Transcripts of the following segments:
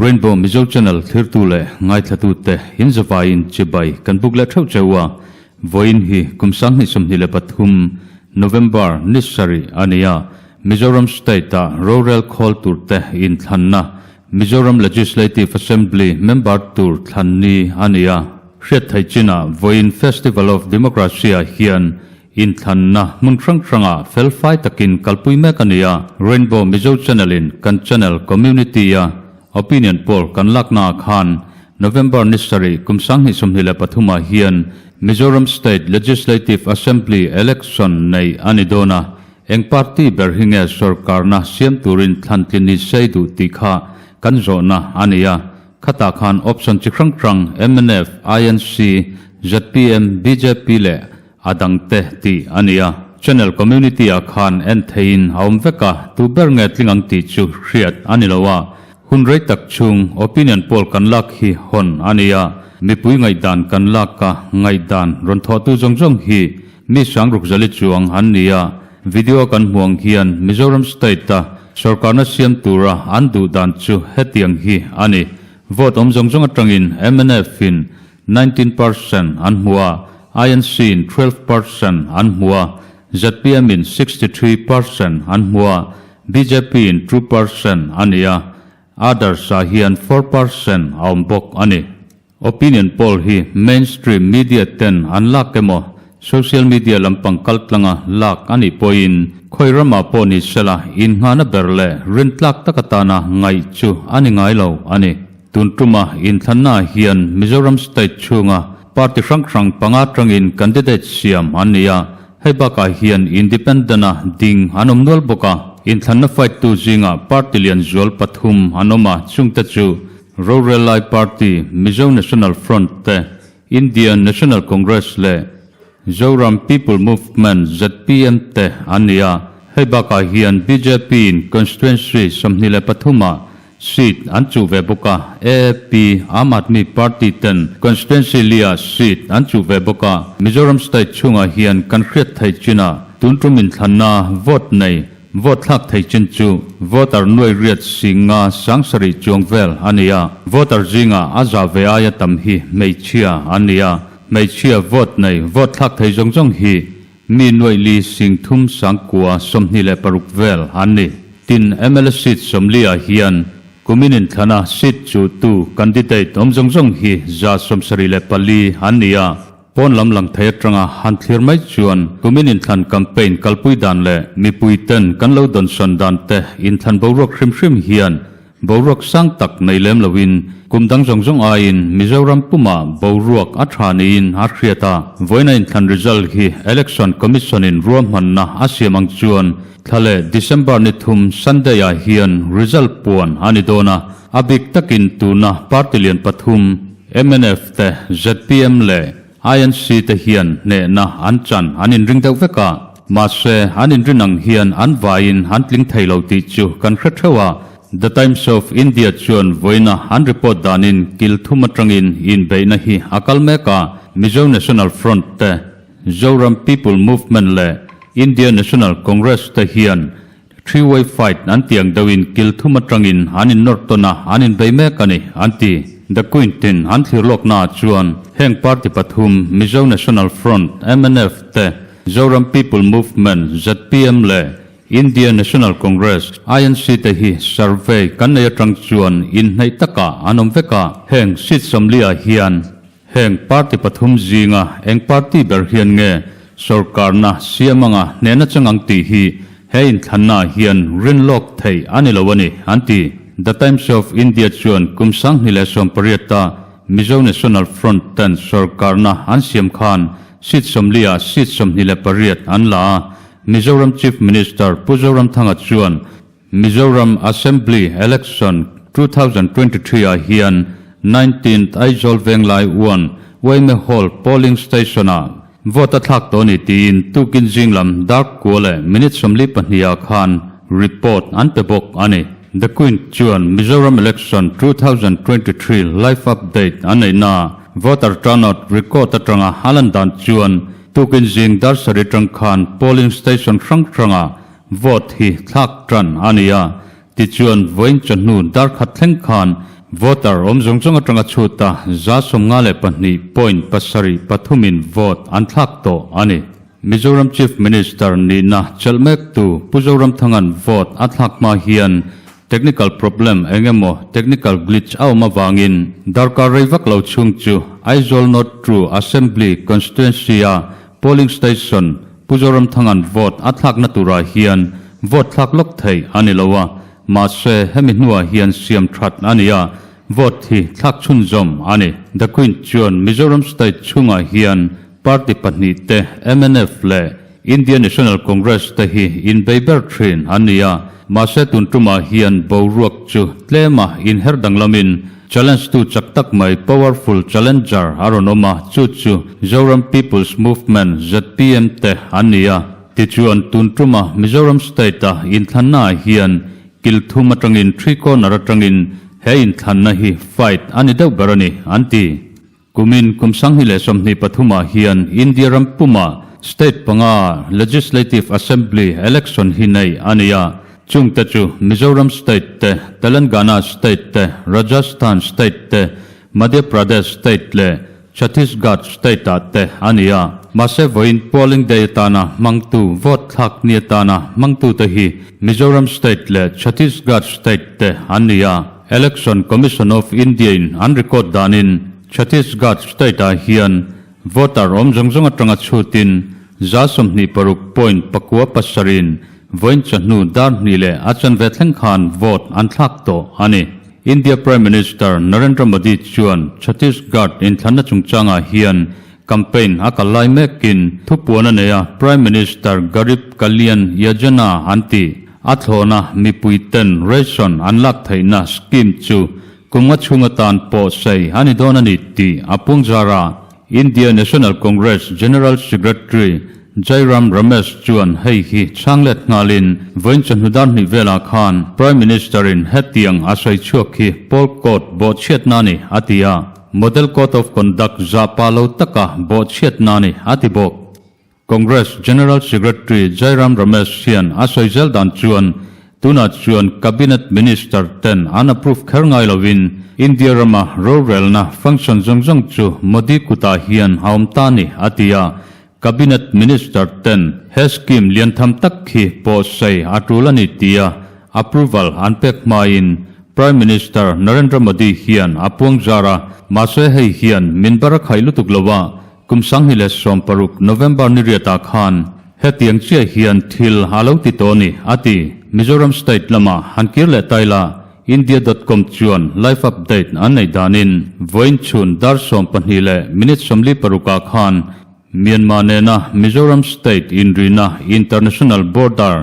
Rainbow Mizo Channel thlirtu leh ngaithlatute in zavaiin chibai kan buk leh theuh cheu a, vawiin hi kum 2023 November ni sarih a ni a, Mizoram State-a rorel khawl turte inthlanna Mizoram Legislative Assembly member tur thlan ni a ni a, hriat theih chinah vawiin Festival of Democracy-ah hian Inthlanna hmun hrang hrangah felfai takin kalpui mek a ni a, Rainbow Mizo Channel-in kan channel community-a opinion poll kan laknaah khan November ni sarih kum 2023 ah hian Mizoram State Legislative Assembly election neih a ni dawn a, eng party ber hi nge sorkarna siam turin thlantlin ni sei duh tih kha kan zawhna a ni a, khatah khan option chi hrang hrang mnf, INC, zpm, bjp leh A dangte tih a ni a, channel community ah khan en theihin a awm vek a, tu ber nge tling ang tih chu hriat a ni lo a, hun rei tak chhung opinion poll kan lak hi hawn a ni a, mipui ngaihdan kan lak a, ngaihdan rawn thawhtu zawng zawng hi mi sangruk zali chuang an ni a, video kan hmuh ang hian Mizoram state a sorkarna siam tura an duh dan chu hetiang hi a ni, vote awm zawng zawng atangin mnf in 19% an hmu a, INC in 12% an hmu a, zpm in 63% an hmu a, bjp in 2% a ni a, others ah hian 4% a awm bawk a ni. Opinion poll hi mainstream media ten an lak emaw, social media lampang kaltlanga lak a nih pawhin khawi ramah pawh ni sela innghahna ber leh rintlak tak atana ngaih chu a ni ngai lo a ni. Tun tuma inthlannaah hian Mizoram State chhunga party hrang hrang panga tangin candidate siam an ni a, hei bakah hian independent-a ding an awm nual bawk a. Inthlanna fight tu zingah party lian zual pathum an awm a, chungte chu Rorel Lai Party, Mizo National Front te, Indian National Congress leh Zoram People Movement, zpm, te an ni a. Hei bakah hian BJP-in constituency 23 ah seat an chuh ve bawk a, AAP, Aam Aadmi Party, ten constituency li-ah seat an chuh ve bawk a. Mizoram state chhungah hian kan hriat thei chinah tun tum inthlanna vote nei Vote thlak thei chin chu voter nuai riat singa 7000 chuang vel a ni a, voter zingah a za ve aia tam hi hmeichhia an ni a, hmeichhia vote nei vote thlak thei zawng zawng hi mi nuai li sing thum sang kua 26 vel an ni. Tin, mla seat 40 ah hian kumin inthlana seat chuhtu candidate awm zawng zawng hi 74 an ni a. Pawn lam lang thei atanga han thlir mai chuan kumin inthlan campaign kalpui dan leh mipui ten kan lo dawnsawn dan te inthlan boruak hrim hrim hian boruak sang tak nei lem loin kum dang zawng zawng aiin Mizoram pumah boruak a tha niin a hriat a. Vawiina inthlan result hi Election Commission in ruahmanna a siam ang chuan thla leh December ni thum Sunday ah hian result puan a ni dawn a, a bik takin tuna party lian pathum, Mnf te, zpm leh INC te hian hnehna an chan an inring deuh vek a, mahse an inrin ang hian an vaiin an tling thei lo tih chu kan hre theuh a. The Times of India chuan vawiina an report danin kil thum atangin inbeihna hi a kal mek a, Mizo National Front te, Zoram People Movement leh India National Congress te hian Three way fight an tih ang deuhin kil thum atangin an innawrh tawn a, an inbei mek a ni, an ti. The Quint in an thlir lawknaah chuan heng party pathum Mizo National Front, mnf, te, Zoram People Movement, zpm, leh India National Congress, INC, te hi survey kan nei atang chuan inhnaih takah an awm vek a, heng seat 40 ah hian Heng party pathum zinga eng party ber hian nge sorkarna siam anga hnehna chang ang tih hi he inthlannaah hian rin lawk theih a ni lo a ni, an ti. The Times of India chuan kum 2018 a Mizo National Front ten sorkarna an siam khan seat 40 ah seat 28 an la a, Mizoram Chief Minister Pu Zoramthanga chuan Mizoram Assembly Election 2023 ah hian 19th Aizawl Venglai 1 Waime Hall Polling Station ah vote a thlak tawh a ni tiin tukin zing lam dark kua leh minute 42 ah khan report an pe bawk a ni. The Quint chuan Mizoram Election 2023 live update an neih na voter turnout record atanga a lan dan chuan tukin zing dar sarih atang khan polling station hrang hrangah Vote hi thlak tan a ni a, tichuan vawiin chawhnu dar khat thleng khan Voter awm zawng zawng atanga chhuta 52 point 7 3 in vote an thlak tawh a ni. Mizoram Chief Minister nihna chelh mektu Pu Zoramthanga'n vote a thlak hma hian technical problem eng emaw technical glitch a awm avangin darkar rei vak lo chhung chu Aizawl North True Assembly Constituency-a polling station Pu Zoramthanga'n vote a thlakna turah hian vote thlak lawk theih a ni lo a, mahse hemi hnuah hian siam that a ni a, vote hi thlak chhunzawm a ni. The Queen chuan Mizoram state chhungah hian Party pahnihte mnf leh India National Congress te hi inbei ber thin an ni a, mahse tun tumah hian boruak chu tlema inher danglamin challenge tu chak tak mai powerful challenger a rawn awm a, chu chu Zoram People's Movement, zpm, te an ni a. Tichuan tun tuma Mizoram state-a inthlannaah hian kil thum atangin three corner atangin he inthlanna hi fight a ni deuh ber a ni an ti. Kumin kum 2023 ah hian India ram pumah state panga Legislative Assembly election hi nei a ni a, chungte chu Mizoram state te, Telangana state te, Rajasthan state te, Madhya Pradesh state leh Chhattisgarh state ah te a ni a. Mahse vawiin polling day atana hmangtu vote thlak ni atana hmangtute hi Mizoram state leh Chhattisgarh state te an ni a. Election Commission of India in an record danin Chhattisgarh state ah hian voter awm zawng zawng atanga chhutin 26 point 9 7 in vawiin chawhnu dar hnih leh a chanve thleng khan vote an thlak tawh a ni. India Prime Minister Narendra Modi chuan Chhattisgarh inthlanna chungchangah hian campaign a kal lai mekin thupuan a nei a, Prime Minister Garib Kalyan Yojana an ti. A thlawna mipui ten ration an lak theihna scheme chu kum nga chhung atan pawh sei a ni dawn a ni tih a puang zar a. India National Congress General Secretary Jairam Ramesh chuan hei hi chhang let nghalin vawiin chawhnu dar hnih velah khan Prime Minister-in hetiang a sawi chhuak hi poll code bawhchhiatna a ni a ti a. Model Code of Conduct zah pa lo taka bawhchhiatna a ni a ti bawk. Congress General Secretary Jairam Ramesh hian a sawi zel dan chuan tunah chuan Cabinet Minister ten an approve kher ngai lovin India rama rorelna function zawng zawng chu Modi kutah hian a awm ta ni a ti a. Cabinet Minister ten he scheme lian tham tak khi pawhsei a tul a ni tia approval an pek hmain Prime Minister Narendra Modi hian a puang zar a, mahse hei hian min bar a khaih lutuk lo a, Kum 2016 November ni riatah khan hetiang chiah hian thil a lo ti tawh a ni, a ti. Mizoram state lama han kir leh tai la, India dot com chuan live update an neih danin vawiin chhun dar 12 leh minute 46 ah khan Myanmar nena Mizoram state inrina international border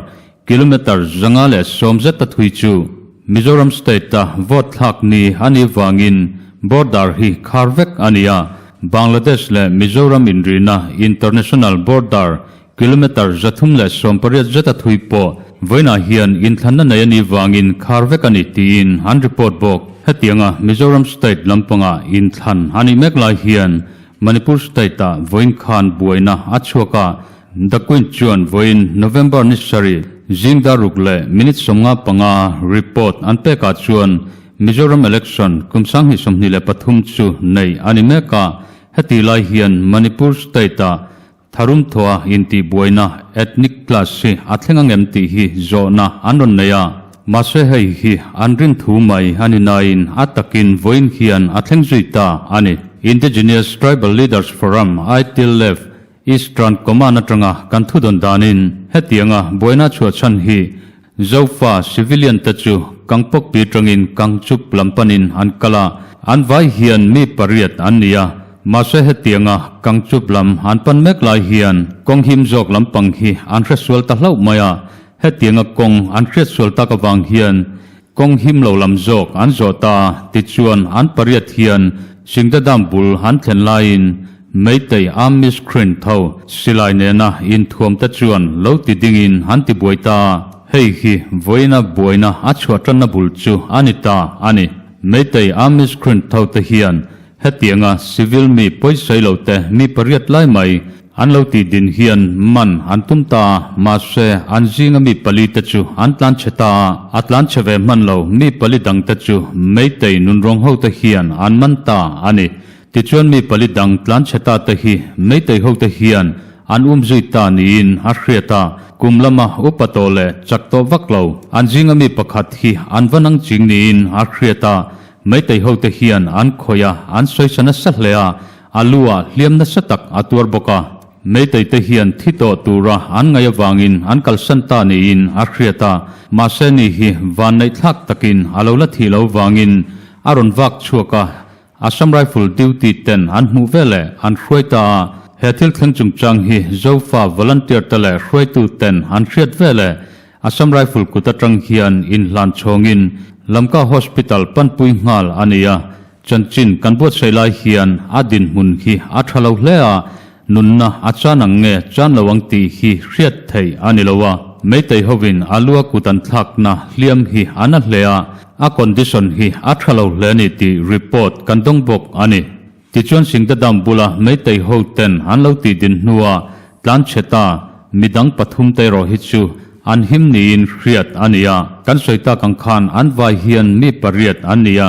kilometre 510 zeta thui chu Mizoram state-a vote thlak ni a nih vangin border hi khar vek a ni a, Bangladesh leh Mizoram inrina international border kilometre 318 zeta thui pawh vawiinah hian inthlanna nei a nih vangin khar vek a ni tiin an report bawk. Hetianga Mizoram state lampangah inthlan a nih mek lai hian Manipur state-ah vawiin khan buaina a chhuak a, The Quint chuan vawiin November ni sarih zing dar ruk leh minute 55 report an pekah chuan Mizoram election kum 2023 chu nei a ni mek a, heti lai hian Manipur state-ah tharum thawha intihbuaina ethnic clash hi a thleng angem tih hi zawhna an rawn nei a, mahse hei hi an rin thu mai a ni nain a takin vawiin hian a thleng zui ta a ni. Indigenous Tribal Leaders Forum, ITLF, Eastern Command atanga kan thudawn danin hetianga buaina chhuah chhan hi Zofa civilian te chu Kangpokpi atangin Kangchup lam panin an kal a, an vai hian mi pariat an ni a, mahse hetianga Kangchup lam an pan mek lai hian kawng him zawk lampang hi an hresual ta hlauh mai a, hetianga kawng an hriatsual tak avang hian kawng him lo lam zawk an zawh ta tichuan an pariat hian Singdadam bul an thlen laiin Meitei Army screen tho silai nena inthuam te chuan lo ti dingin an ti buai ta. Hei hi vawiina buaina a chhuah tanna bul chu a ni ta a ni. Meitei Army screen tho te hian hetianga civil mi pawisawi lo te mi pariat lai mai. An lo tih din hian man an tum ta a, mahse an zinga mi pali te chu an tlan chhe ta a, a tlan chhe ve hman lo mi pali dang te chu Meitei nunrawng ho te hian an man ta a ni. Tichuan mi pali dang tlan chhe ta te hi Meitei ho te hian an um zui ta niin a hriat a, kum lama upa tawh leh chak tawh vak lo an zinga mi pakhat hi an va nang ching niin a hriat a, Meitei ho te hian an khawih a, an sawisa nasa hle a, A lu ah hliam nasa tak a tuar bawk a, Meitei te hian thi tawh tura an ngaih avangin an kalsan ta niin a hriat a, mahse ni hi vanneih thlak takin a lo la thih lo vangin a rawn vak chhuak a, Assam Rifle duty ten an hmuh veleh an hruai ta a, he thil thleng chungchang hi Zofa volunteer te leh hruaitu ten an hriat veleh Assam Rifle kut atang hian inhlan chhawngin Lamka Hospital panpui nghal a ni a, Chanchin kan buatsaih lai hian a dinhmun hi a tha lo hle a, nunna a chan ang nge chan lo ang tih hi hriat theih a ni lo a. Meitei hovin a lua kut an thlakna hliam hi a na hle a, a condition hi a tha lo hle a ni tih report kan dawng bawk a ni. Tichuan Singdadam bula Meitei ho ten an lo tih din hnua Tlanchhe ta, midang pathum te erawh hi chu an him niin hriat a ni a. Kan sawi tak ang khan an vai hian mi pariat an ni a,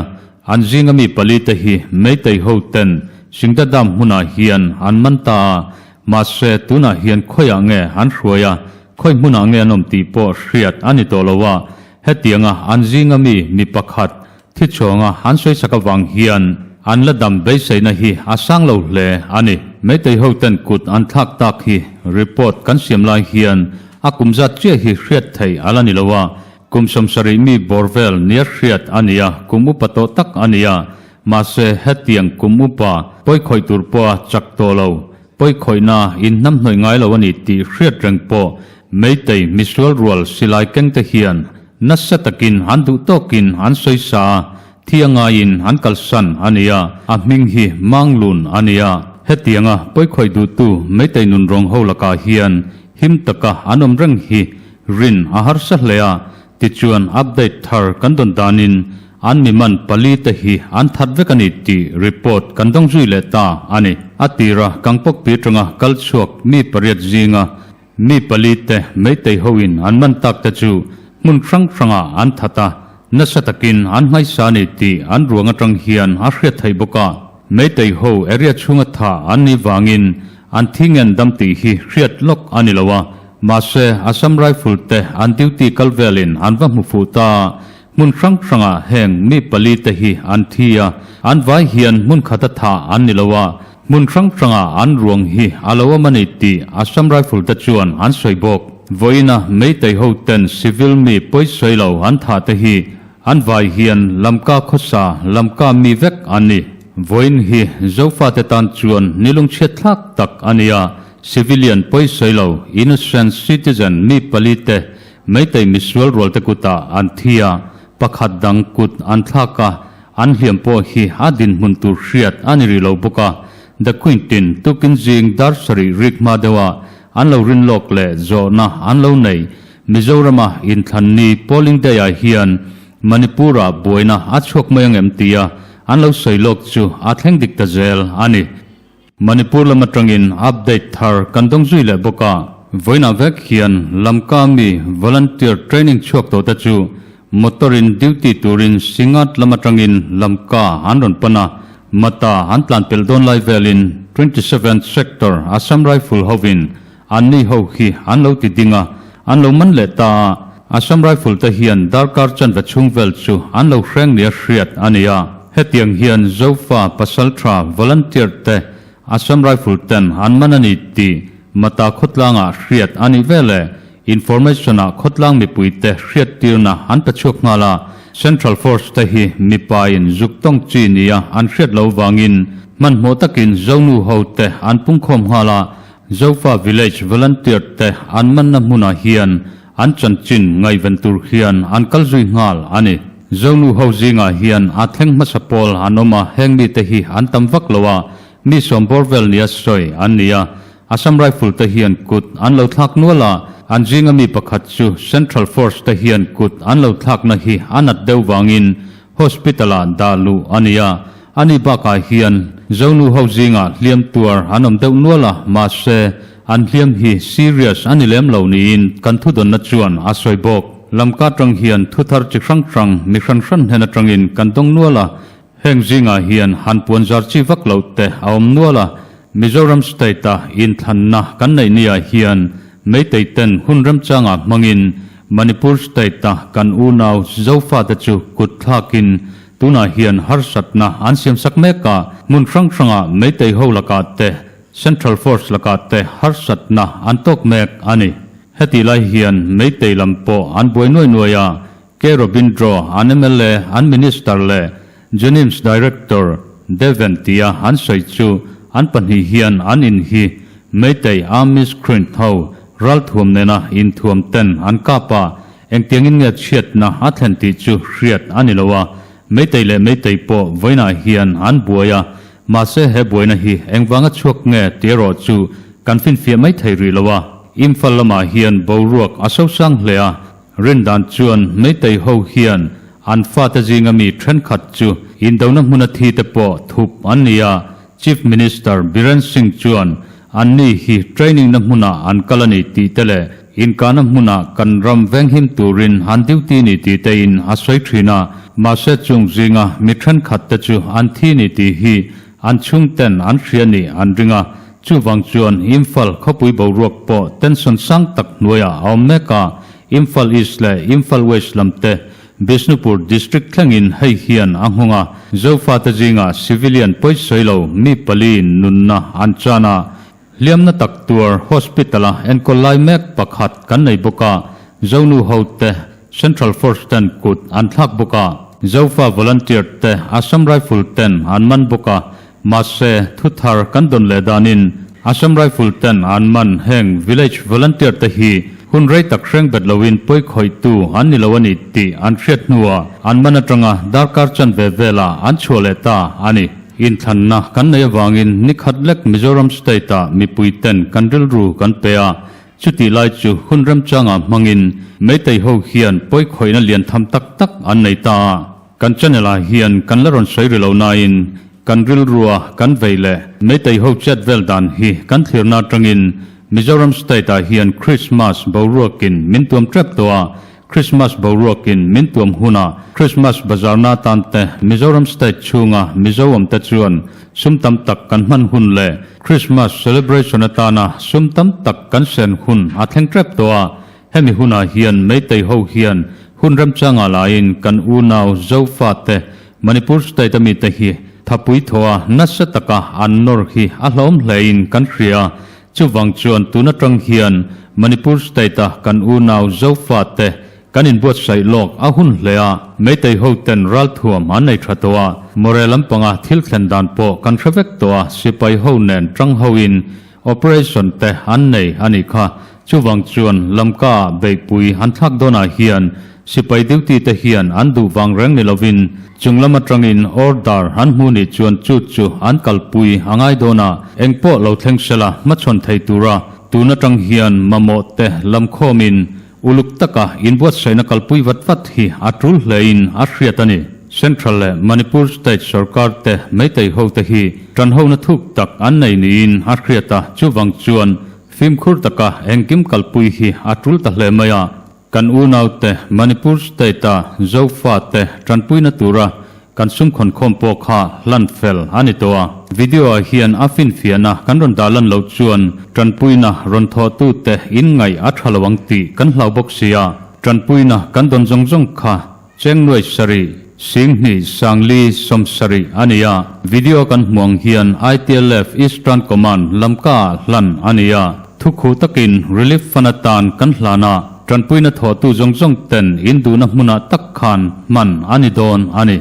an zinga mi pali te hi Meitei ho ten Singdadam hmunah hian an man ta a, mahse tunah hian khawiah nge an hruai a, khawi hmunah nge an awm tih pawh hriat a ni tawh lo a, hetianga an zinga mi mi pakhat Thi chhuanga an sawisak avang hian an la dam beiseina hi a sang lo hle a ni. Meitei ho ten kut an thlak tak hi report kan siam lai hian a kum zat chiah hi hriat theih a la ni lo a, kum 70 mi bawr vel nia hriat a ni a, kum upa tawh tak a ni a, mahse hetiang kum upa pawikhawih tur pawha chak tawh lo, pawikhawihna inhnamhnawih ngai lo a ni tih hriat reng pawh Meitei misual rual silai keng te hian Nasa takin an duh tawkin an sawi sa a, thi a ngaiin an kalsan a ni a, a hming hi Manglun a ni a. Hetianga pawikhawih duhtu Meitei nunrawng ho lakah hian him taka an awm reng hi rin a harsa hle a, tichuan update thar kan dawn danin an miman pali te hi an that vek a ni tih report kan dawng zui leh ta a ni. A tira Kangpawkpi atanga kal chhuak mi pariat zinga Mi pali te Meitei hoin an man tak te chu hmun hrang hrangah an that a, nasa takin an hmaisa a ni tih an ruang atang hian a hriat theih bawk a. Meitei ho area chhunga tha an nih vangin an thi ngen dam tih hi hriat lawk a ni lo a, mahse Assam Rifle te an duty kal velin an va hmu fuh ta a, hmun hrang hrangah heng mi pali te hi an thi a, an vai hian hmun khata thah an ni lo a, Hmun hrang hrangah an ruang hi a lo awm a ni tih Assam Rifle te chuan an sawi bawk. Vawiina Meitei ho ten civil mi pawisawi lo an thah te hi an vai hian Lamka khawsa Lamka mi vek an ni. Vawiin hi Zofate tan chuan nilungchhiat thlak tak a ni a, civilian pawisawi lo innocent citizen mi pali te Meitei misual rual te kutah an thi a, pakhat dang kut an thlak a, An hliam pawh hi a dinhmun tur hriat a ni rih lo bawk a, The Quintin tukin zing dar sarih rik hma deuha an lo rin lawk leh zawhna an lo nei. Mizorama inthlan ni polling day-ah hian Manipur-ah buaina a chhuak mai ang em tia an lo sawi lawk chu a thleng dik ta zel a ni. Manipur lam atangin update thar kan dawng zui leh bawk a, vawiinah vek hian Lamka mi volunteer training chhuak tawh te chu motor in duty turin Singat lam atangin Lamka an rawn pan a, Mata an tlan pelh dawn lai velin 27th Sector Assam Rifle hovin anni ho hi an lo ti ding a, an lo man leh ta a, Assam Rifle te hian darkar chanve chhung vel chu an lo hreng nia hriat a ni a. Hetiang hian Zofa Pasaltha volunteer te Assam Rifle ten an man a ni tih Mata khawtlangah hriat a nih vel e. Information ah khawtlang mipui te hriattirna an pe chhuak nghal a, Central Force te hi mipa in zuk tawng chi nia an hriat lo vangin hmanhmawh takin Zonu ho te an pungkhawm nghal a, Zofa Village volunteer te an manna hmunah hian an chanchin ngaihven tur hian an kal zui nghal a ni. Zonu ho zingah hian a thleng hmasa pawl an awm a, heng mite hi an tam vak lo a, mi sawm bawr vel nia sawi an ni a. Assam Rifle te hian kut an lo thlak nual a, an zinga mi pakhat chu Central Force te hian kut an lo thlakna hi a nat deuh vangin Hospital-ah dah luh a ni a, ani bakah hian. Zonu ho zingah hliam tuar an awm deuh nual a, mahse, an hliam hi serious a ni lem lo niin kan thudawnna chuan a sawi bawk. Lamka atang hian thuthar chi hrang hrang mi hran hran hnen atangin kan dawng nual a, heng zingah hian han puan zar chi vak loh te a awm nual a, Mizoram state-a inthlanna kan neih niah hian Meitei ten hun remchangah hmangin Manipur state-a kan unau Zofate chu kut thlakin tunah hian harsatna an siamsak mek a, hmun hrang hrangah Meitei ho lakah te, Central Force lakah te harsatna an tawk mek a ni. Hetih lai hian Meitei lam pawh an buai nuai nuai a, K. Robindro an mla, an Minister leh Jenims Director Deven tia an sawi chu an pahnih hian an in hi Meitei Army Screen ho ralthuam nena inthuam ten an kap a, engtiangin nge chhiatna a thlen tih chu hriat a ni lo a, Meitei leh Meitei pawh vawiinah hian an buai a, mahse he buaina hi engvanga chhuak nge tih erawh chu kan finfiah mai thei rih lo a. Imphal lamah hian boruak a sosang hle a, Rindan chuan Meitei ho hian an fate zinga mi thenkhat chu indona hmuna thi te pawh thup an ni a, Chief Minister Biren Singh chuan anni hi training na hmunah an kal a ni tih te leh inkahna hmunah kan ram venghim turin an duty ni tih te in a sawi thin a, mahse chung zinga mi thenkhat te chu an thi ni tih hi an chhungten an hria nih an ring a, Chuvang chuan Imphal khawpui boruak pawh tension sang tak hnuaiah a awm mek a, Imphal East leh Imphal West lam te Bishnupur District thlengin hei hian a nghawng a, Zofate zingah civilian pawisawi lo mi paliin nunna an chan a, hliamna tak tuar hospital-a enkawl lai mek pakhat kan nei bawk a, Zonu hote Central Force ten kut an thlak bawk a, Zofa volunteer te Assam Rifle ten an man bawk a, Mahse, thu thar kan dawn leh danin Assam Rifle ten an man heng village volunteer te hi hun rei tak hreng bet loin pawi khawihtu an ni lo a ni tih an hriat hnuah an man atanga darkar chanve velah an chhuah leh ta a ni. Inthlanna kan nei avangin ni khat lek Mizoram state ah mipui ten kan rilru kan pe a, chutih lai chu hun remchangah hmangin Meitei ho hian pawi khawihna lian tham tak tak an nei ta a. Kan channel ah hian kan la rawn sawi ri lo nain kan rilrua kan vei leh Meitei ho chet vel dan hi kan thlirna atangin Mizoram state ah hian Christmas boruakin min tuam tep tawh a, Christmas boruakin min tuam hunah Christmas bazarna atan te Mizoram state chhunga Mizo awm te chuan sum tam tak kan hman hun leh Christmas celebration atana sum tam tak kan sen hun a thleng tep tawh a, Hemi hunah hian Meitei ho hian hun remchangah laiin kan unau Zofate, Manipur state a mite hi thapui thawha nasa taka an nawr hi a hlawm hlein kan hria. Chuvang chuan tun atang hian Manipur state a kan unau Zofate kan inbuatsaih lawk a hun hle a, Meitei ho ten ralthuam an nei tha tawh a, Moreh lampanga thil thlen dan pawh kan hre vek tawh a, sipai ho nen tang hoin Operation te an nei a nih kha. Chuvang chuan Lamka ah beihpui an thlak dawnah hian sipai duty te hian an duh vang reng ni lovin chung lam atangin order an hmu nih chuan chu chu an kalpui a ngai dawn a, engpawh lo thleng sela hmachhawn thei tura tun atang hian mamawh te lamkhawmin Uluk taka inbuatsaihna kalpui vat vat hi a tul hlein a hriat a ni. Central leh Manipur state sorkar te Meitei hote hi tanhona thuk tak an nei niin a hriat a, chuvang chuan fimkhur taka engkim kalpui hi a tul ta hle mai a. Kan unaute Manipur state-a Zofa te tanpuina tura Kan sumkhawn khawm pawh kha hlan fel a ni tawh a, video ah hian a finfiahna kan rawn dah lan loh chuan tanpuina rawn thawhtute in ngaih a tha lo ang tih kan hlau bawk si a, tanpuina kan dawn zawng zawng kha Chengnuai sarih, Singhnih, Sangli, Sawmsarih a ni a, video kan hmuh ang hian ITLF Eastern Command lamka ah hlan a ni a, thukhu takin Relief Fund atan kan hlan a. Tanpuina thawhtu zawng zawng ten in duhna hmunah tak khan hman a ni dawn a ni.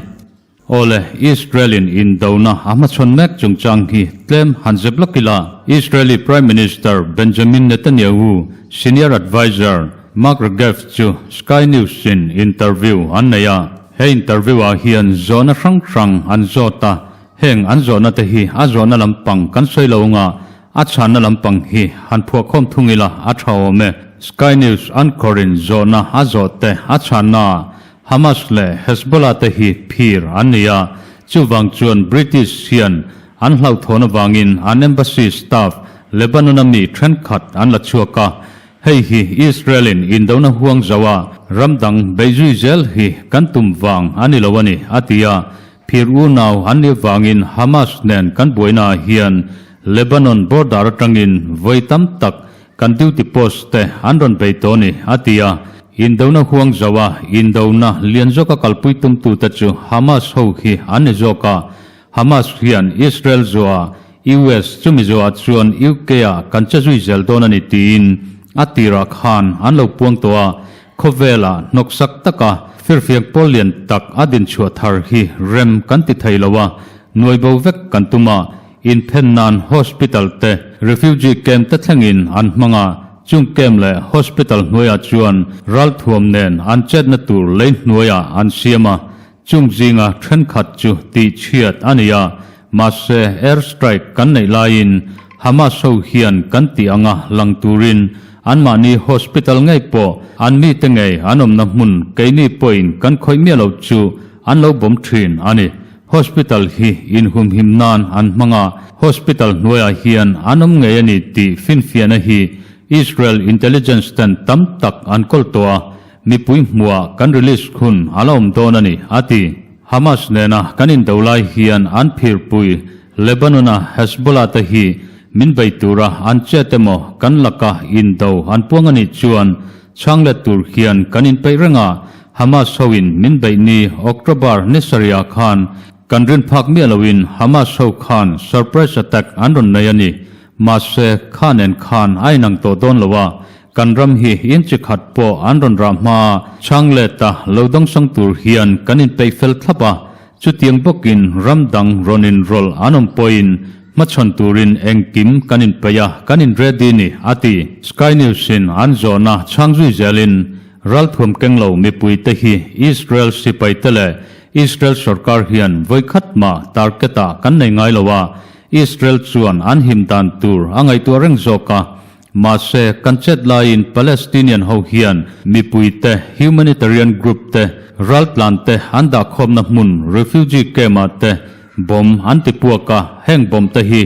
Awle, Israel-in indona a hmachhawn mek chungchang hi tlem han zep lawk ila, Israeli Prime Minister Benjamin Netanyahu senior adviser Mark Regev chu Sky News-in interview an nei a. He interview-ah hian zawhna hrang hrang an zawt a, heng an zawhna te hi a zawhna lampang kan sawi lo anga A chhanna lampang hi han phuahkhawm thung ila a tha awm e. Sky News anchor-in zawhna a zawh te a chhanna ah Hamas leh Hezbollah te hi phir an ni a, chuvang chuan British hian An hlauhthawn avangin an embassy staff Lebanon-a mi thenkhat an la chhuak a. Hei hi Israel-in indona huang zo a, ram dang beih zui zel hi kan tum vang a ni lo a ni, a ti a. Phir unau an nih avangin Hamas nen kan buainaah hian Lebanon border atangin vawi tam tak kan duty post te an rawn bei tawh a ni, a ti a. Indona huang zo a, indona lian zawka kalpui tumtute chu Hamas ho hi an ni zawk a. Hamas hian Israel zuah US chumi zuah chuan UK-ah kan che zui zel dawn a ni tiin a tirah khan an lo puang tawh a, khawvelah hnawksak taka firfiak pawl lian tak a dinchhuah thar hi rem kan ti thei lo a, nuaibo vek kan tum a, inphen nan hospital te, refugee camp te thlengin an hmang a, chung camp leh hospital hnuaiah chuan ralthuam nen an chetna tur lei hnuaiah an siam a, Chung zinga thenkhat chu tihchhiat a ni a, mahse air strike kan neih laiin Hamas ho hian kan tih anga lang turin anmahni hospital ngei pawh an mite ngei an awmna hmun keini pawhin kan khawih miah lo chu an lo bawm thin a ni. Hospital hi inhumhim nan an hmang a, hospital hnuaiah hian an awm ngei a ni tih finfiahna hi Israel intelligence ten tam tak an kawl tawh a, Mipui hmuah kan release hun a la awm dawn a ni, a ti. Hamas nena kan indo lai hian an phirpui Lebanon-a Hezbollah te hi min bei tura an chet emaw kan laka indo an puang a nih chuan chhang let tur hian kan inpeih reng a, Hamas hoin min beih ni October ni sarihah khan kan rin phak miah loin Hamas ho khan surprise attack an rawn nei a ni. Mahse, kha nen khan a inang tawh dawn lo a, kan ram hi in chi khat pawh an rawn rah hma a, chhang let a lo dawngsang tur hian kan inpeih fel thlap a, chutiang bawkin ram dang rawn inrawlh an awm pawhin hmachhawn turin engkim kan inpeih a, kan in ready ni, a ti. Sky News in an zawhna chhang zui zelin ralthuam keng lo mipuite hi Israel sipaite leh Israel sorkar hian vawikhat mah target ah kan nei ngai lo a, Israel chuan an him dan tur a ngaihtuah reng zawk a, mahse kan chet laiin Palestinian ho hian mipui te, humanitarian group te, raltlan te an dahkhawmna hmun refugee camp ah te bomb an ti puak a, heng bomb te hi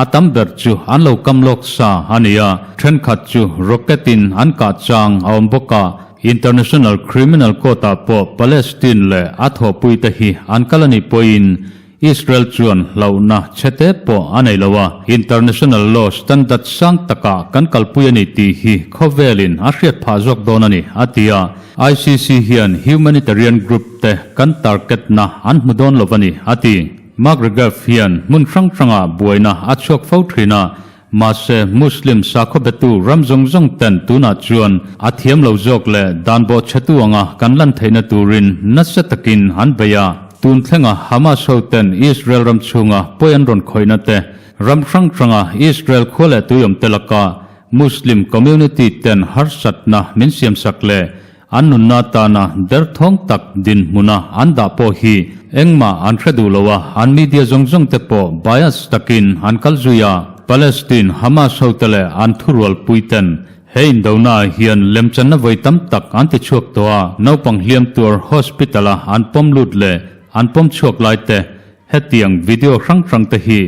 a tam ber chu an lo kam lawk sa a ni a, thenkhat chu rocket in an kah chang a awm bawk a, International Criminal Court ah pawh Palestine leh a thawhpui te hi an kal a nih pawhin Israel chuan hlauhna chhete pawh a nei lo a, international law standard sang takah kan kalpui a ni tih hi khawvelin a hriat phah zawk dawn a ni, a ti a. ICC hian humanitarian group te kan target na an hmu dawn lo a ni, a ti. Mark Regev hian hmun hrang hrangah buaina a chhuak fo thin a, Mahse, Muslim sakhaw betu ram zawng zawng ten tunah chuan a thiam lo zawk leh dan bawh chhetu anga kan lan theihna turin nasa takin an bei a. Tun thlenga Hamas ho ten Israel ram chhunga pawi an rawn khawihna te, ram hrang hranga Israel khua leh tuiawm te laka Muslim community ten harsatna min siamsak leh An nunna atana derthawng tak dinhmuna an dah pawh hi engmah an hre duh lo a, an media zawng zawng te pawh bias takin an kal zui a. Palestine Hamas hote leh an thurualpui ten he indona ah hian lemchanna vawi tam tak an ti chhuak tawh a, naupang hliam tuar hospital a an pawm lut leh an pawm chhuak lai te hetiang video hrang hrang te hi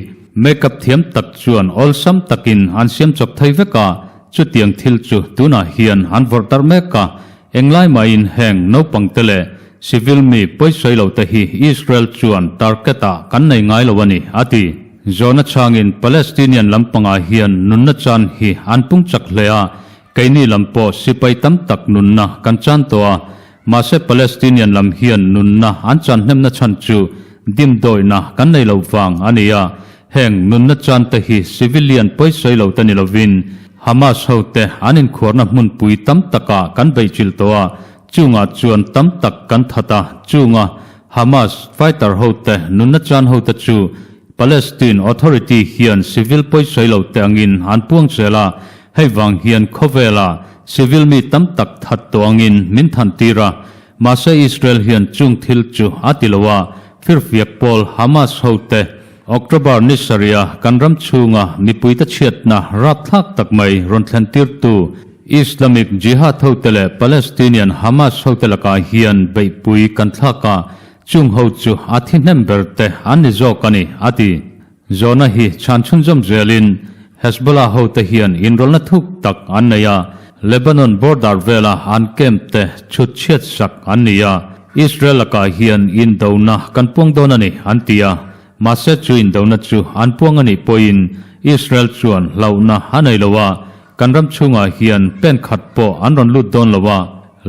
makeup thiam tak chuan awlsam takin an siam chawp thei vek a, Chutiang thil chu tunah hian an vawrh darh mek a, englai mahin heng naupangte leh civil mi pawisawi lo te hi Israel chuan target ah kan nei ngai lo a ni, a ti. Zawhna changin Palestinian lampangah hian nunna chan hi an pung chak hle a, keini lam pawh sipai tam tak nunna kan chan tawh a, mahse Palestinian lam hian nunna an chan hnemna chhan chu dimdawihna kan nei lo vang a ni a, Heng nunna chan te hi civilian pawisawi lo te ni lovin Hamas ho te an inkhuarna hmunpui tam takah kan beihchilh tawh a, chungah chuan tam tak kan that a, chunga Hamas fighter ho te nunna chan ho te chu Palestine Authority hian civil pawisawi lo te angin an puang zel a, hei vang hian khawvela civil mi tam tak that tawh angin min than tir a, mahse Israel hian chung thil chu a ti lo a, firfiak pawl Hamas ho te October ni sarih-a kan ram chhunga mipuite chhiatna rapthlak tak mai rawn thlen tirtu Islamic Jihad hote leh Palestinian Hamas hote lakah hian beihpui kan thlak a, chung ho chu a thi hnem ber te an ni zawk a ni, a ti. Zawhna hi chhan chhunzawm zelin Hezbollah hote hian inrawlhna thuk tak an nei a, Lebanon border vela an camp te chhut chhiat sak an ni a, Israel lakah hian indona kan puang dawn a ni an ti a, mahse chu indona chu an puang a nih pawhin Israel chuan hlauhna a nei lo a, kan ram chhungah hian pen khat pawh an rawn lut dawn lo a,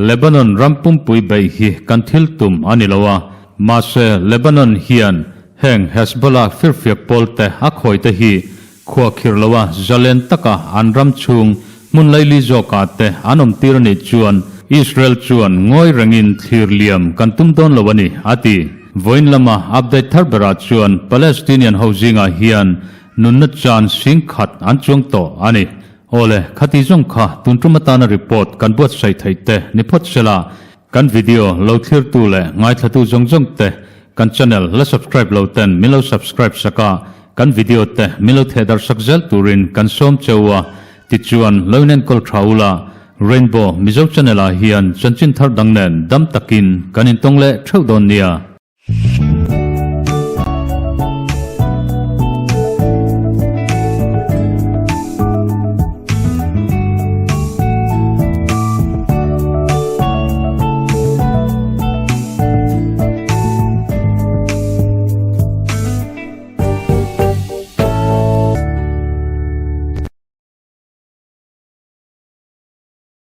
Lebanon ram pumpui beih hi kan thil tum a ni lo a, mahse Lebanon hian heng Hezbollah firfiak pawl te a khawi te hi Khua khir loa zalen taka an ram chhung hmun laili zawkah te an awm tir a nih chuan Israel chuan ngawi rengin thlir liam kan tum dawn lo a ni, a ti. Vawiin lama update thar berah chuan Palestinian ho zingah hian nunna chan sing khat an chuang tawh a ni. Awle, khati zawng kha tun tum atana report kan buatsaih theih te ni phawt sela, Kan video lo thlirtu leh ngaithlatu zawng zawng te kan channel la subscribe lo ten min lo subscribe sak a, kan video te min lo theh darh sak zel turin kan sawm cheu a, tichuan lo inenkawl tha ula, Rainbow Mizo channel ah hian chanchin thar dang nen dam takin kan intawng leh theuh dawn nia.